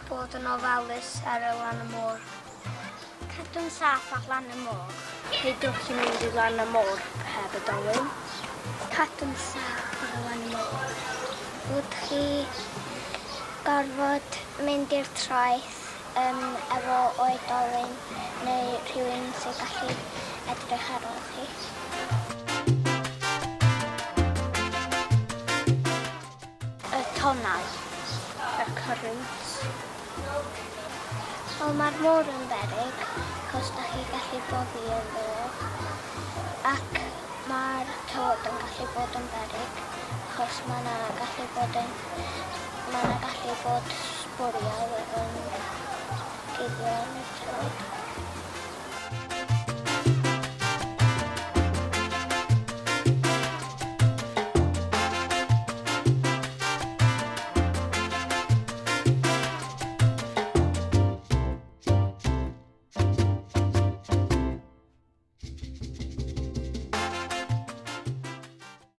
Bod yn ofalus ar y lan y môr. Cadw'n saff ar lan y môr. Peidiwch chi mynd i lan y môr heb y dolyn. Cadw'n saff ar y lan y môr. Bod chi gorfod mynd i'r traeth um, efo oedolyn neu rhywun sy'n gallu edrych ar ôl chi. Y tonnau. Y currents. Wel, mae'r môr yn beryg, cos da chi gallu boddi ynddo fo. Ac mae'r tywod yn gallu bod yn beryg, achos mae yna gallu bod yn... Mae yna gallu bod sbwriel yn guddio yn y tywod.